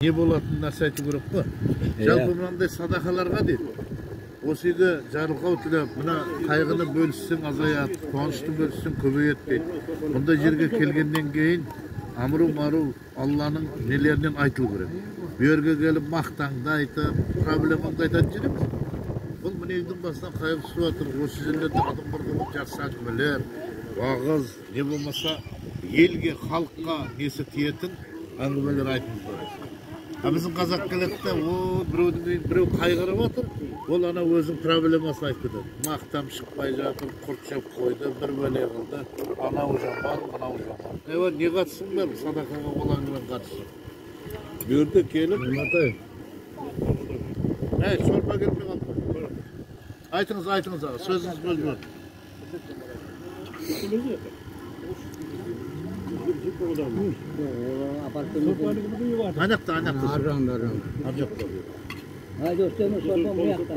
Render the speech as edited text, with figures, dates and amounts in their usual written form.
Не болатын нәрсе айту керек қой. Жалпы мынандай садақаларға дейді. Осы үйге жарылқау тілеп, мына қайғыны бөліссең азаяды, қуанышты бөліссең көбейеді дейді. Мұндай жерге келгеннен кейін амру мару Алланың нелерінен айтылу керек. Бұл жерге келіп мақтаңды айтып, проблемаңды айтатын жер емес. Бұл мына үйдің басынан қайғы түсіп жатыр. Осы жерлерде адам бар болып жақсы әңгімелер, уағыз, не болмаса елге, халыққа несі тиетін әңгімелер айтыңыз керек. А біздің қазақ келеді де, о, біреудің үйін біреу қайғырып жатыр, ол ана өзінің проблемасын айтып кетеді. Мақтам шықпай жатыр, құрт жеп қойды, бір бәле қылды, анау жаман, мынау жаман. Ева, не қатысың бар садақаға, ол әңгіменің қатысы? Бұл жерде келіп, әй, сорпа келмей қалды. Айтыңыз, айтыңыз, аға, сөзіңіз бөліп. Анақта, анақта. Ар жағында, ар жағында. Ар жақта. Ай, достарым, сорпа бұл жақта.